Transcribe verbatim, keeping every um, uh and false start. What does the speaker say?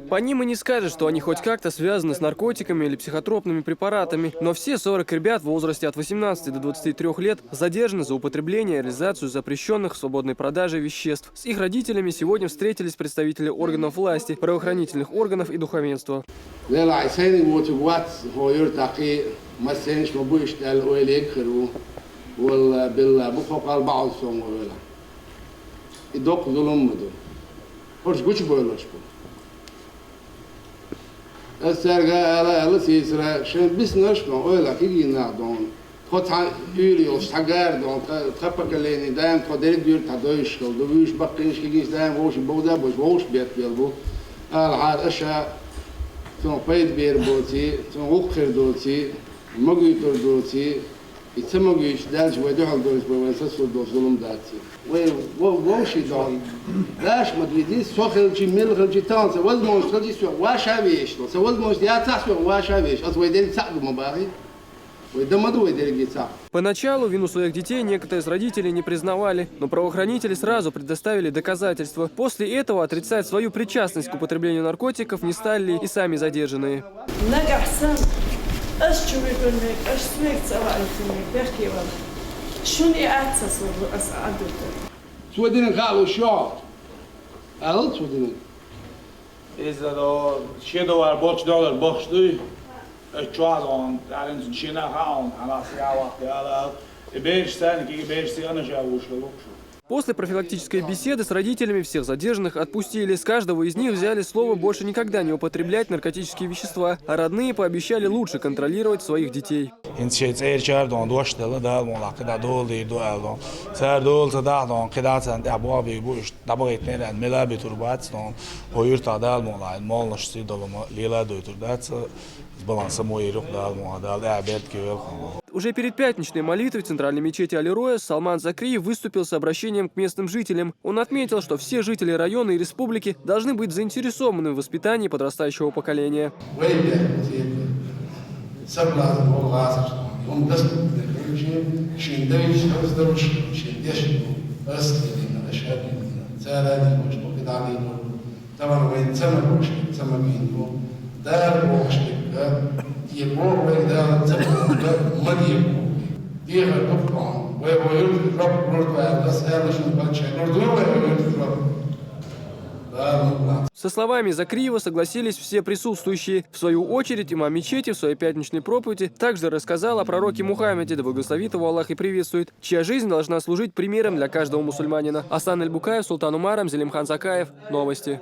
По ним и не скажешь, что они хоть как-то связаны с наркотиками или психотропными препаратами, но все сорок ребят в возрасте от восемнадцати до двадцати трёх лет задержаны за употребление и реализацию запрещённых в свободной продаже веществ. С их родителями сегодня встретились представители органов власти, правоохранительных органов и духовенства. Лела Исени вот вац хоюр таки масенш мабуш дал ойлек хру. Вала билла бу хокал баун сон ойла. И док зулум муду. Хорш гуч бойлаш бу. Эсэргэ ала ала сисра шэн бизнес но ойла киги на дон. Тхо тха юри ос тхагар дон, тха поколение даем тхо дерг юр тха дойш хэл, ду виш баккинш кигиш даем вош бода бош вош бет бел бу. Ал хар аша тон пайд бер боци, тон ух хэр доци, могуй тор доци. И ца могуч дальше вай духал дойш бу вай сасур дос зулум даци. Вай воши дон. Даш мадвиди сохелчи милхелчи танца возможность хелчи сё ваша вещь. Со возможность я цах сё ваша вещь. Ас вай дерг цах дума бахи. Вай дома ду вай дерг цах. Поначалу вину своих детей некоторые из родителей не признавали, но правоохранители сразу предоставили доказательства. После этого отрицать свою причастность к употреблению наркотиков не стали и сами задержанные. Нагахсан ас чуми гоннек, ас свек цава алтуми, бехкевал. Шуни атса сору ас адута. Цудин халу шо. Ал цудин. Из до шедовар боч доллар бохшдуй. Э, чуалон, алин шина хаун, анас я вахт я. И беш сан, ки беш си ана жа вушка лукшу. После профилактической беседы с родителями всех задержанных отпустили. С каждого из них взяли слово больше никогда не употреблять наркотические вещества, а родные пообещали лучше контролировать своих детей. Инсчей церчар дон дош дала дал мон лакы да дол дир ду ал дон. Цар дол ца да дон, кида цан да бо би буш, да бо итне да мела би турбац дон. Хоюр та дал мон ла, мол наш си дол мо, лила дой турдац. С баланса мой рук дал мон, дал да берт кивел хон. Уже перед пятничной молитвой в центральной мечети Алироя Салман Закриев выступил с обращением к местным жителям. Он отметил, что все жители района и республики должны быть заинтересованы в воспитании подрастающего поколения. Вай бе, тип, саб лазым ол гасыр. Он доступный, короче, шин дэвич, саб сдавыш, шин деш, ас дина, ашаб дина, цара дина, что кидали, ну, тамар вай цама бош, цама бин, ну, дар бош, да, е бо вай да, цама, да, мади, тихо, духом, вай вай, роб, роб, вай, да, сэр, лишь, ну, пача, ну, вай вай, роб. Да, ну, ладно. Со словами Закриева согласились все присутствующие. В свою очередь, имам мечети в своей пятничной проповеди также рассказал о пророке Мухаммеде, да благословит его Аллах и приветствует, чья жизнь должна служить примером для каждого мусульманина. Асан Эльбукаев, Султан Умаров, Зелимхан Закаев. Новости.